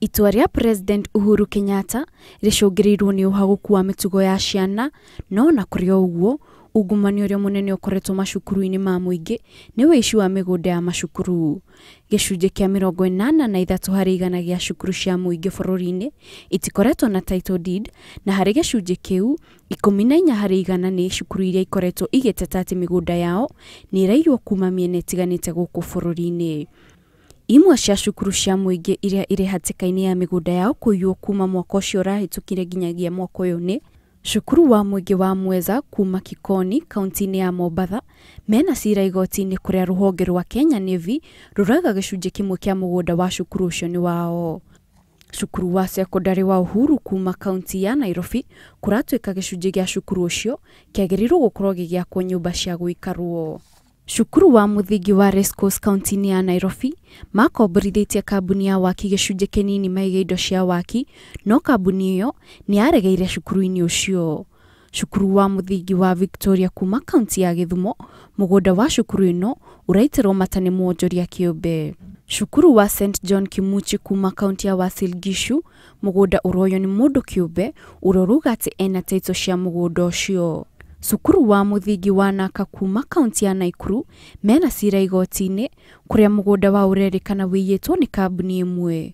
Itua rĩa President Uhuru Kenyatta rĩcũngĩrĩirwo nĩ ũhagũku wa mĩtugo ya ciana, no ona kũrĩ o ũguo, ungumania ũrĩa mũnene ũkoretwo macukuru-inĩ ma mũingĩ nĩ ũici wa mĩgũnda ya macukuru. Gĩcunjĩ kĩa 83% gĩa cukuru cia mũingĩ bũrũri-inĩ itikoretwo na title deed, na harĩ gĩcunjĩ kĩu, 14% nĩ cukuru iria ikoretwo igĩteta atĩ mĩgũnda yao nĩ ĩraiywo kuma mĩena ĩtiganĩte gũkũ bũrũri-inĩ. Imwe cia cukuru cia mũingĩ iria irĩ hatĩka-inĩ ya mĩgũnda yao kũiywo kuma mwaka ũcio ũrahĩtũkire nginyagia mwaka ũyũ nĩ cukuru wa mũingĩ wa Mweza kuma Kikoni kaunti-inĩ ya Mombatha mena cira igoti-inĩ kũrĩa rũhonge rwa Kenya Navy rũrauga gĩcunjĩ kĩmwe kĩa mũgũnda wa cukuru ũcio nĩ wao. Cukuru wa cekondarĩ wa Uhuru kuma kaunti ya Nairobi kũratuĩka gĩcunjĩ gĩa cukuru ũcio kĩagĩrĩirwo gũkorwo gĩgĩakwo nyũmba cia gũikarwo. Cukuru wa mũthingi wa Racecourse kaunti-inĩ ya Nairobi makomborithĩtie kambuni ya waki gĩcunjĩ kĩnini maige indo cia waki, no kambuni ĩyo nĩ yaregeire cukuru-inĩ ũcio. Cukuru wa mũthingi wa Victoria kuma kaunti ya Gĩthumo, mũgũnda wa cukuru ĩno ũraitĩrwo mata nĩ mwonjoria kĩũmbe. Cukuru wa St John Kimuchi kuma kaunti ya Uasin Gishu, mũgũnda ũroywo nĩ mũndũ kĩũmbe ũrĩa ũrauga atĩ ena title cia mũgũnda ũcio. Cukuru wa mũthingi wa Naka kuma kaunti ya Nakuru mena cira igoti-inĩ kũrĩa mũgũnda wao ũrerĩkana wĩiyĩtwo nĩ kambuni ĩmwe.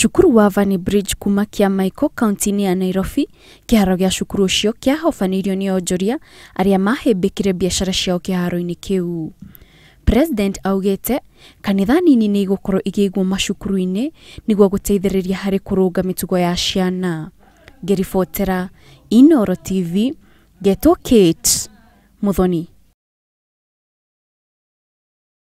Cukuru wa Valley Bridge kuma Kiamaiko kaunti-inĩ ya Nairobi, kĩharo gĩa cukuru ũcio kĩahobanĩirio nĩ onjoria arĩa mahĩmbĩkire biacara ciao kĩharo-inĩ kĩu. President augĩte kanitha nini nĩ igũkorwo ikĩigwo macukuru-inĩ nĩguo gũteithĩrĩria harĩ kũrũnga mĩtugo ya ciana. Ngĩribotera Inooro TV, ngetwo Kate Muthoni.